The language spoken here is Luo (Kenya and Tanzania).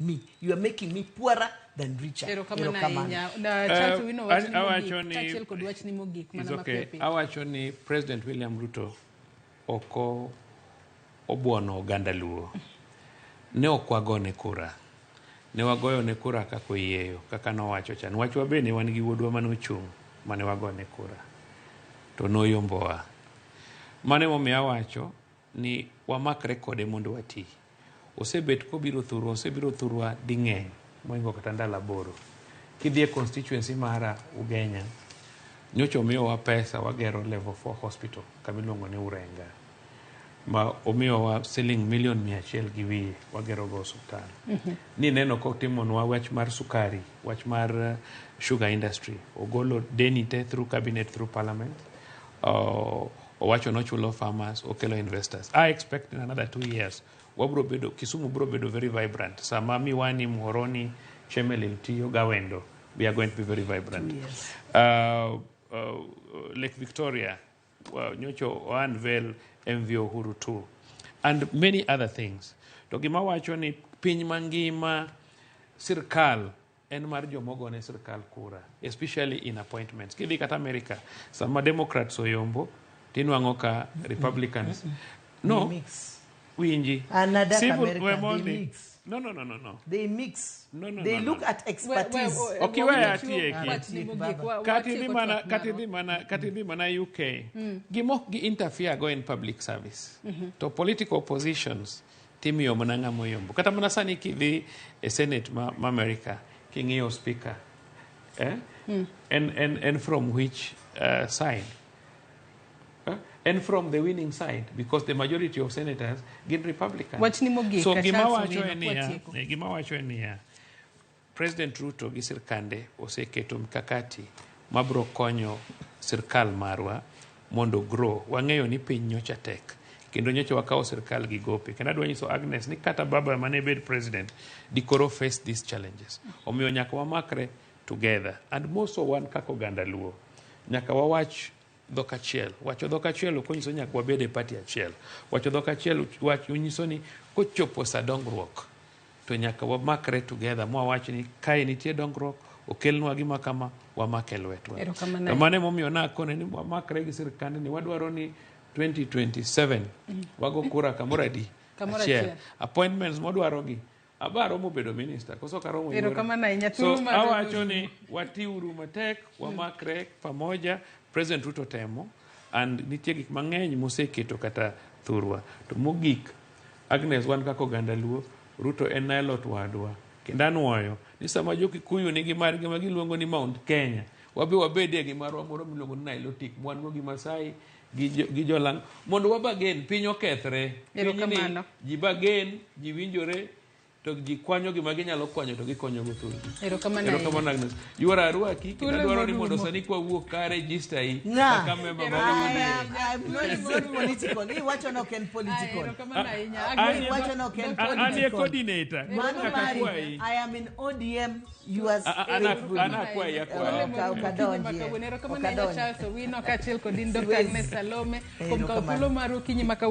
Me. You are making me poorer than richer. Erokamano Erokamano. ahinya. Na Charles Owino, wachni awacho mogik, ni- kaachiel kod wachni mogik mana It's okay. mapiyo piyo. Awacho ni President William Ruto ok obuono oganda Luo. Ne ok wagone kura. Ne wagoyone kura kaka oyieyo, kaka nowacho cha. Wachwa bende wan gi wuodwa mane ochung' mane wagone kura. To noyombowa. Mano emomiyo awacho ni wamakre kode mondo wati. Osebet kobiro thurwa, osebiro thurwa ding'eny mohingo kata ndalo 8. Kidhi e constituency mara Ugenya, nyocha omiyowa pesa wagero level 4 hospital kama iluongo ni Urenga. Ma omiyowa siling milion 100 gi wiye wagerogo osuptal. Ni neno kotimonwa wach mar sukari, wach mar sugar industry. Ogolo deni te through cabinet, through parliament. Owacho nochulo farmers, okelo investors. I expect in another 2 years wabro bedo, Kisumu bro bedo very vibrant. Sama Miwani, Muhoroni, Chemelil tiyo Gawendo, we are going to be very vibrant. Lake Victoria, nyocha o unveil MV Uhuru 2 and many other things. To gima wacho ni piny mangima sirkal en mar jomogone sirkal kura, especially in appointments. Kidhi kata America, sama Democrats oyombo, tinwang'o ka Republicans no. They mix. Winji. Another Civil, America, we they mondi. mix. No. They mix. No, They no, look no. at expertise. Ok, iweya atieki. Wachni mogik, Kati idhi watieko mana twak kati marwa. idhi mana kati idhi mana UK, gimok gi interfere go in public service, to political positions timiyo mana ng'ama oyombo. Kata mana sani kidhi e Senate ma America, king'iyo speaker, eh? And from which side? Eh? And from the winning side, because the majority of senators gin Republicans. Wachni mogik, So gima Charles wacho Owino, en niya, kwatieko. gima wacho en niya, President Ruto gi sirkande oseketo mkakati mabro konyo sirkal marwa mondo grow. Wang'eyo ni piny nyocha tek kendo nyocha wakawo sirkal gi gope. Kendo adwa nyiso Agnes ni kata baba mane bed president dikoro face these challenges. Omiyo nyaka wamakre together, and more so wan kaka oganda Luo nyaka wawach dhok achiel. Wacho dhok achiel ok onyiso nyaka wabed e party achiel. Wacho dhok achiel wach nyiso ni kochopo sa dongruok to nyaka wamakre together mwawach ni kae nitie dongruok, okelnwa gima kama, wamake lwetwa. Erokamano. To mano emomiyo nakone ni wamakre gi sirkand ni wadwaro ni 2027 wago kura kamoro adi? Kamoro Achiel. achiel. Appointments modwarogi aba romo bedo minister koso ok aromo yuoro? Erokamano ahinya. So Thuolo marwa awacho ni watiuru matek, wamakre pamoja. President Ruto temo and nitie gik mang'eny moseketo kata thurwa. To mogik, Agnes, wan kaka oganda Luo, Ruto en Nilote wadwa, kendo anuoyo ni sama jo Kikuyu nigi margi ma giluongo ni Mount Kenya, wabe wabedie gi marwa moro miluongo ni Nilotic, wan go gi Masai gi Jolang mondo wabagen piny okethre. Pinyni Erokamano. ji bagen, ji winjore, to ji kwanyo gima ginyalo kwanyo to gikonyo go thurgi. Erokamano ahinya. Erokamano, Agnes. Yuora arwaki kendo Thuolo adwaro ni mondo morumo. sani kwawuok ka register yi Nga. kaka member mar I am, I'm not, it's not political. Iwacho no ken political. Erokamano ahinya. An- Iwacho no ken An e political. coordinator. Mano Nyaka mari, akwayi. I am in ODM, yours An akwayi, akwayi. Ok, ok adonjie. Erokamano Ok ahinya adonj. Charles Owino kaachiel kod in Dr. Siwezi. Agnes Salome kuom kawo Erokamano. thuolo mar okinyi ma kawuono.